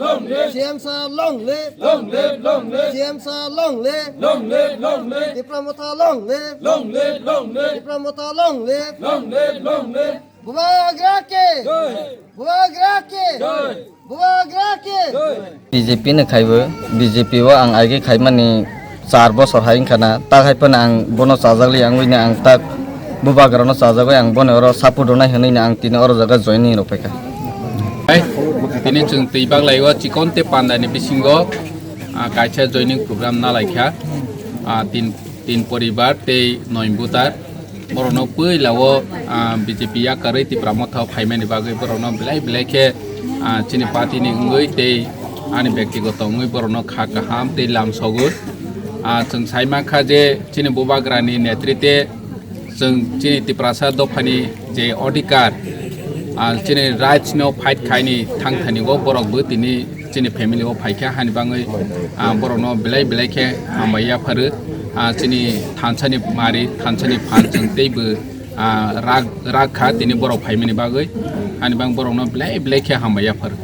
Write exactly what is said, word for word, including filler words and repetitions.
Long live. C M sir, long live. Long live, long live. C M sir, long live. Long live, long live. Tipra Motha, long live. Long live, long live. Tipra Motha, long live. Long live, long live. Bubagra ki. Jai. Bubagra ki. Jai. Bubagra ki. Jai. B J P ni khaibo, B J P o ang aige khaimani char bosor hai wngkha na, tak hai phano ang bono chajakli ang wngwi ang tak bubagrano chajagwi ang bono oro support rwnai hwnwi ang tini oro jaga joining rok paikha. Hai, tini chwng twi baglai o chikon tei panda ni bisingo, ah, kaisa joining program nalaikha, ah, tin, tin poribar tei noi butar. Borokno puila o, ah, B J P yakarwi Tipra Motha o phaimani bagwi borokno belai belai khe, ah, chini party ni wngwi tei ani bektigoto wngwi borokno kha kaham tei lam sogwi. Ah, chwng sai mankha je chini bubagrani netrite chwng chini Tiprasa dophani je odhikar, ah, chini rights no fight khaini thangthani o borok bo tini chini family o phaikha hani bangwi, ah, borokno belai belai khe hambai yapharu. Ah, chini thansani mari, thansani phan chwng teibo, ah, rak, rak kha tini borok phaimani bagwi. Hani bang borokno belai belai khe hambai yapharu.